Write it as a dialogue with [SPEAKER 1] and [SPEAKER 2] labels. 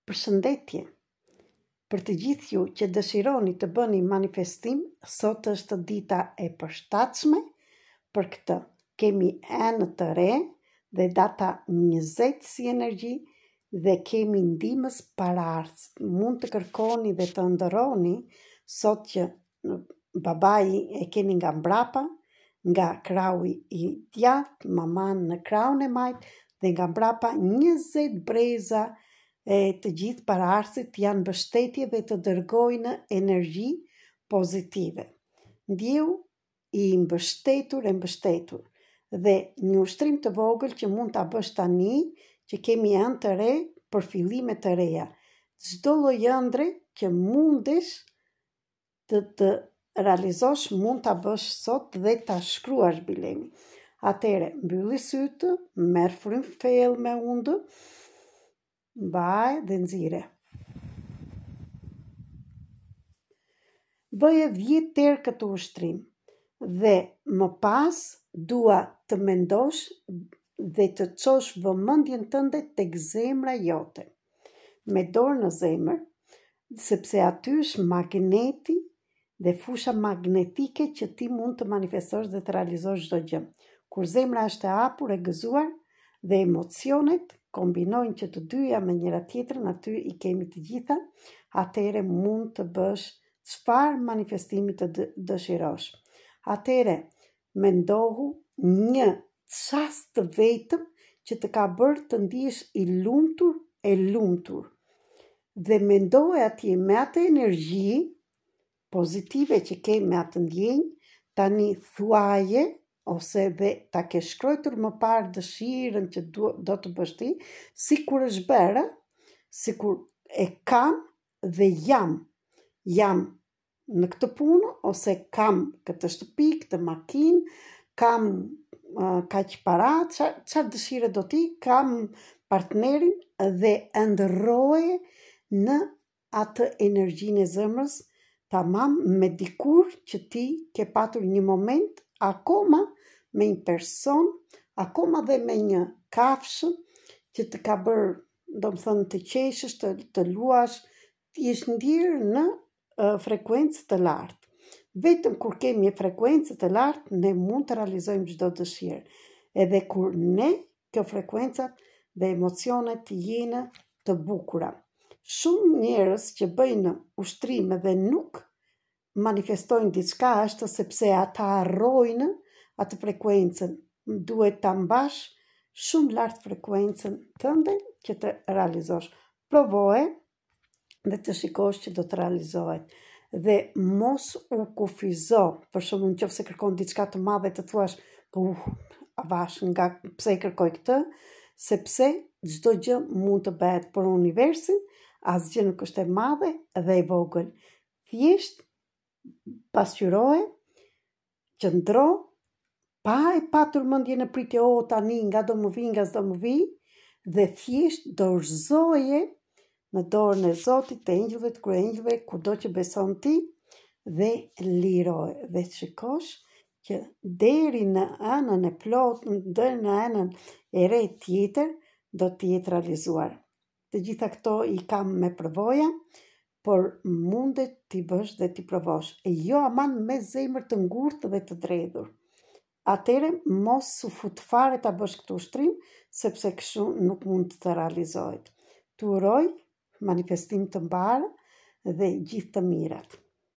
[SPEAKER 1] Përshëndetje! Për të gjithë ju që dëshironi të bëni manifestim, sot është dita e përshtatshme për këtë. Kemi hënë të re dhe data 20 si energji dhe kemi ndihmës paraardhës. Mund të kërkoni dhe të ëndërroni sot që babai e keni nga mbrapa, nga krahu i djathtë, mamanë në krahun e majtë dhe nga mbrapa 20 breza e të gjithë paraardhësit janë mbështetje dhe të dërgojnë energji pozitive. Ndjehu i mbështetur e mbështetur dhe një ushtrim të vogël që mund ta bësh tani që kemi hënë të re për fillime të reja. Çdo lloj ëndrre që mundesh të të realizosh mund ta bësh sot dhe ta shkruash bilemi. Atëherë, mbylli sytë, merr frymë thellë me hundë, mbaje dhe nxire. Bëje 10 herë këtë ushtrim dhe më pas dua të mendosh dhe të çosh vëmendjen tënde tek zemra jote. Me dorë në zemër, sepse aty është magneti dhe fusha magnetike që ti mund të manifestosh dhe të realizosh çdo gjë. Kur zemra është e hapur, e gëzuar dhe emocionet kombinojnë që të dyja me njëra tjetrën, aty i kemi të gjitha, atëherë mund të bësh çfarë manifestimi të dëshirosh. Atëherë mendohu një çast të vetëm që të ka bërë të ndihesh i lumtur e lumtur. Dhe mendoje atje me atë energji pozitive që ke me atë ndjenjë, tani thuaje ose dhe ta ke shkruajtur më parë dëshirën që do, do të bësh ti, sikur është bërë, sikur e kam dhe jam, jam në këtë punë ose kam këtë shtëpi, këtë makinë, kam uh, kaq para, çfarë dëshire do ti, kam partnerin dhe ëndërroje në atë energjinë e zemrës tamam me dikur që ti ke patur një moment akoma me një person, akoma dhe me një kafshë që të ka bërë, domethënë të qeshësh, të, të luash, të jesh ndjerë në frekuencë të lartë. Vetëm kur kemi një frekuencë të lartë, ne mund të realizojmë çdo dëshirë. Edhe kur ne kjo frekuencat dhe emocionet të jenë të bukura. Shumë njerëz që bëjnë ushtrime dhe nuk manifestojnë diçka është sepse ata harrojnë atë frekuencën. Duhet ta mbash shumë lart frekuencën tënde që të realizosh. Provoje dhe të shikosh që do të realizohet. Dhe mos u kufizo, për shembull, në qoftë se kërkon diçka të madhe të thuash, uh, avash nga pse e kërkoj këtë, sepse çdo gjë mund të bëhet për universin, asgjë nuk është e madhe dhe e vogël. Thjesht pasqyroje Qëndro pa e patur mendjen në pritje o tani nga do më vijë nga s'do më vijë dhe thjesht dorëzoje në dorën e Zotit, të engjëjve, të kryengjëjve, kudo që beson ti dhe liroje dhe shikosh që deri në hënën e plotë, deri në hënën e re tjetër do të jetë realizuar. Të gjitha këto i kam me përvoja, por mundet t'i bësh dhe t'i provosh, e jo aman me zemër të ngurtë dhe të dredhur. Atëherë mos u fut fare ta bësh këtë ushtrim, sepse kështu nuk mund të realizohet. Të uroj manifestim të mbarë dhe gjithë të mirat.